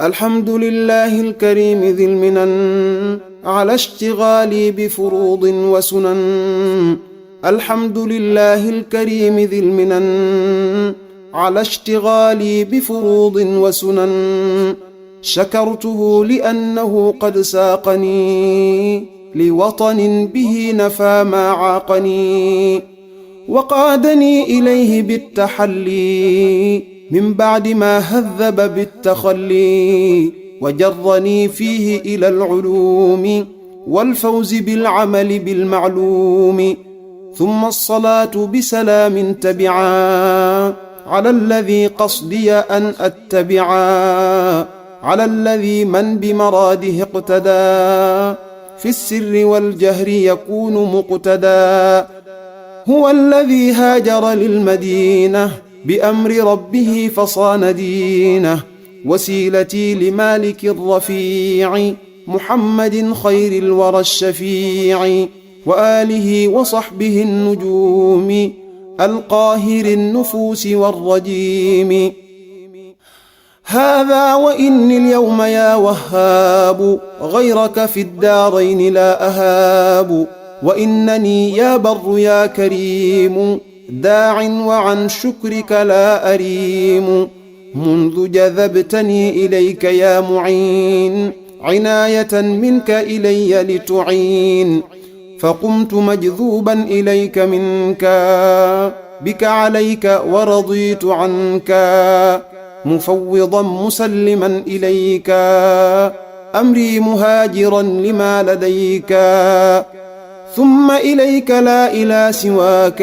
الحمد لله الكريم ذي المنن على اشتغالي بفروض وسنن. الحمد لله الكريم ذي المنن على اشتغالي بفروض وسنن. شكرته لأنه قد ساقني لوطن به نفى ما عاقني، وقادني إليه بالتحلي من بعد ما هذب بالتخلي، وجرني فيه إلى العلوم والفوز بالعمل بالمعلوم. ثم الصلاة بسلام تبعا على الذي قصدي أن أتبعا، على الذي من بمراده اقتدى في السر والجهر يكون مقتدى. هو الذي هاجر للمدينة بأمر ربه فصان دينه، وسيلتي لمالك الرفيع محمد خير الورى الشفيع، وآله وصحبه النجوم القاهر النفوس والرجيم. هذا وإني اليوم يا وهاب غيرك في الدارين لا أهاب، وإنني يا بر يا كريم داع وعن شكرك لا أريم. منذ جذبتني إليك يا معين عناية منك إلي لتعين، فقمت مجذوبا إليك منك بك عليك ورضيت عنك، مفوضا مسلما إليك أمري مهاجرا لما لديك. ثم إليك لا إلى سواك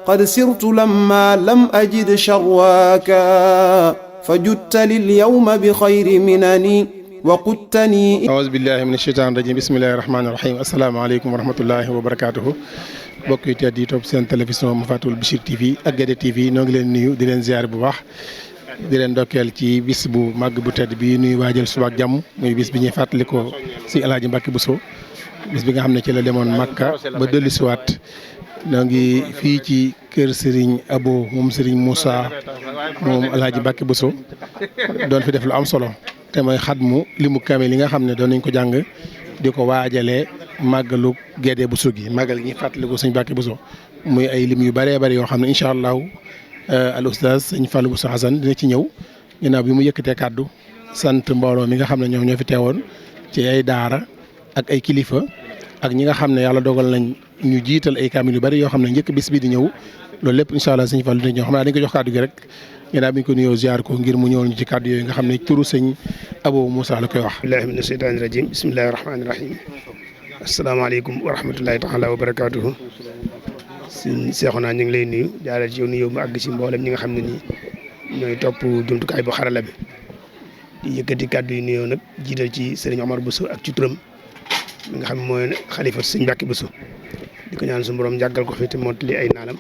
قد سرت لما لم أجد شرواك، فجدت لليوم بخير منني وقدتني. أعوذ بالله من الشيطان الرجيم. بسم الله الرحمن الرحيم. السلام عليكم ورحمة الله وبركاته. mbokk yi tedd yi topp seen télévision Mafaatihul Bichri TV ak Guédé TV ñoo ngi leen nuyu di leen ziar bu baax di leen ndokkeel ci bis bu màgg bu tedd bi nuy waajal suba ak jàmm, muy bis bi ñuy fàttalikoo si El Hadj Mbacké Bousso, bis bi nga xam ne ci la demoon Makka ba dellusiwaat. ñoo ngi fii ci kër Serigne Abo moom Serigne Moussa moom El Hadj Mbacké Bousso doon fi def lu am solo te mooy xatmu limu kaamil li nga xam ne doon nañ ko jàng di ko waajalee màggalu Guédé Bousso gi, màggal gi ñuy fàttaliku sëñ Mbacké Bousso, muy ay lim yu bëree bëri yoo xam ne incha allahu al oustaz sëñ Fallou Bousso Hassane dina ci ñëw ginnaaw bi mu yëkkatee kàddu sant mbooloo mi nga xam ne ñoom ñoo fi teewoon ci ay daara ak ay kilifa ak ñi nga xam ne yàlla dogal nañ ñu jiital ay kaamil yu bëri yoo xam ne njëkk bis bi di ñëw. loolu lépp incha allah sëñ Fallou dina ñëw xam naa dañ ko jox kàddu gi rek ginnaaw bi ñu ko nuyoo ziar ko ngir mu ñëwal ñu ci kàddu yooyu nga xam ne turu sëñ Abo Moussa la koy wax. billahi mina sheytaani rajim bismillahi rahmaani rahim. asalaamaaleykum wa rahmatullahi taala wa barakaatuhu. sëñ Seexuna ñu ngi lay nuyu jaarale ci yow nuyoo mu àgg si mboolem ñi nga xam ne nii ñooy topp jumtukaay bu xarala bi. di yëkkati kàddu yi nuyoo nag jiital ci sëriñ Omar Bousso ak ci turam mi nga xam ne mooy xalifa sëñ Mbacké Bousso, di ko ñaan suñu borom jàggal ko fi te mottali ay naanam.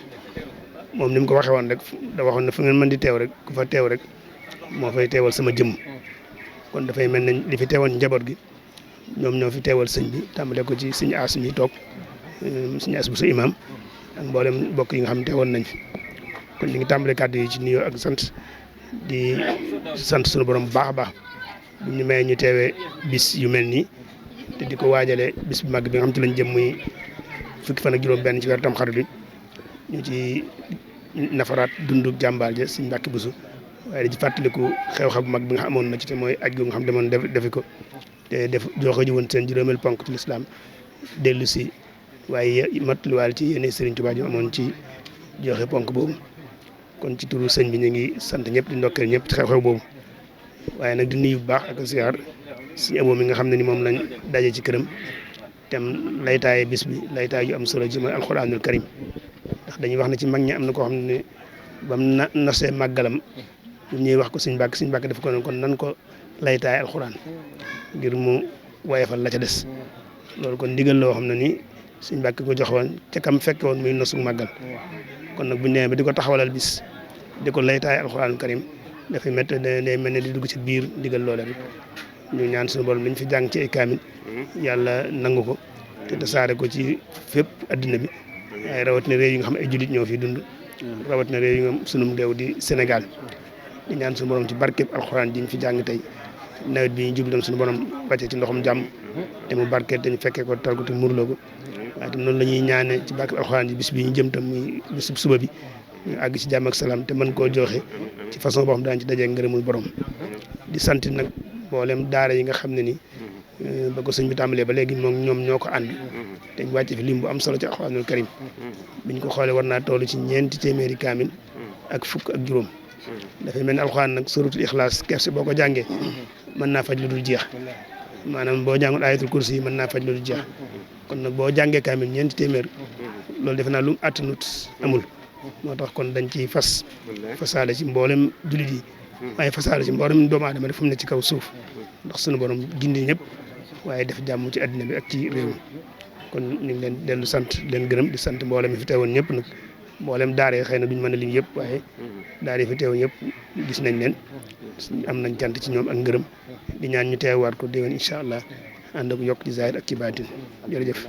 moom ni mu ko waxee woon rek da waxoon na fu ngeen mën di teew rek ku fa teew rek moo fay teewal sama jëmm. kon dafay mel ne li fi teewoon njaboot gi ñoom ñoo fi teewal sëñ bi tàmbale ko ci sëñ As mi toog sëñ As Bousso imam ak mboolem mbokk yi nga xam ne teewoon nañ fi. kon ñu ngi tàmbale kàddu yi ci nuyoo ak sant di sant suñu borom bu baax a baax bu ñu mayee ñu teewee bis yu mel nii te di ko waajalee bis bu mag bi nga xam ci lañ jëm muy fukki fan ak juróom-benn ci weeru Tamxarit bi ñu ci nafaraat dundu jàmbaar ja sëñ Mbacké Bousso, waaye di ci fàttaliku xew-xew bu mag bi nga xam amoon na ci te mooy aj gu nga xam demoon defi ko te def joxe ji woon seen juróomeel ponk ci lislaam dellu si waaye matluwaal ci yéene Serigne Touba ji amoon ci joxe ponk boobu. kon ci turu sëñ bi ñu ngi sant ñëpp di ndokkeel ñëpp ci xew-xew boobu, waaye nag di nuyu bu baax ak ziar suñu Abo mi nga xam ne ni moom lañ daje ci këram tem laytaaye bis bi laytaay yu am solo ji mooy alxuraanul karim. ndax dañuy wax ne ci mag ñi am na koo xam ne bam nasee màggalam ñuy wax ko sëñ Mbacké def ko ne kon nan ko laytaay alxuraan ngir mu woyefal la ca des. loolu kon ndigal loo xam ne ni sëñ Mbacké ko jox woon ca kam fekke woon muy nosu màggal. kon nag bu ñu nee ba di ko taxawalal bis di ko laytaay alxuraanul karim dafay métti day mel ne di dugg ci biir ndigal loole rek. ñu ñaan suñu borom dañ fi jàng ci ay kaamil yàlla nangu ko te tasaare ko ci fépp addina bi, waaye rawatina réew yi nga xam ay jullit ñoo fi dund, rawatina réew yi nga sunum réew di Sénégal. di ñaan suñu borom ci barkeb alxuraan ji ñu fi jàng tey nawet bi ñu jublu doon suñu borom wàcce ci ndoxum jàmm te mu barkeel te ñu fekkee ko tal ko te murloo ko waaye tam noonu la ñuy ñaane ci barke alxuraan ji bis bi ñu jëm tam muy bis suba bi ñu àgg ci jàmm ak salaam te mën koo joxe ci façon boo xam daañu ci dajee ngërëmul borom di sant nag mboolem daara yi nga xam ne ni ba ko sëñ bi tàmbalee ba léegi moom ñoom ñoo ko ànd te ñu wàcce fi lim bu am solo ci alxuraanul karim biñ ko xoolee war naa toll ci 4 téeméeri kaamil ak fukk ak juróom dafay mel ni alxuraan nag suratul ixlaas kersi boo ko jàngee mën naa faj lu dul jeex maanaam boo jàngul ayatul kursi yi mën naa faj lu dul jeex kon nag boo jàngee kaamil 4 téeméer loolu defe naa lu mu àttanut amul moo tax kon dañ ciy fasaale ci mboolem jullit yi waaye fasaale ci mboolem doomu aadama def fu mu ne ci kaw suuf ndax sunu borom gindi ñëpp waaye def jàmm ci àddina bi ak ci réew mi kon ñu ngi leen dellu sant leen gërëm di sant mboolem yi fi teewoon ñëpp nag mboolem daara yi xëy na duñ mën a lim yëpp waaye daara yi fi teewoon ñëpp gis nañ leen am nañ cant ci ñoom ak ngërëm di ñaan ñu teewaat ko déwén incha allah ànd ak yokk ci zaahir ak ci baatin jërëjëf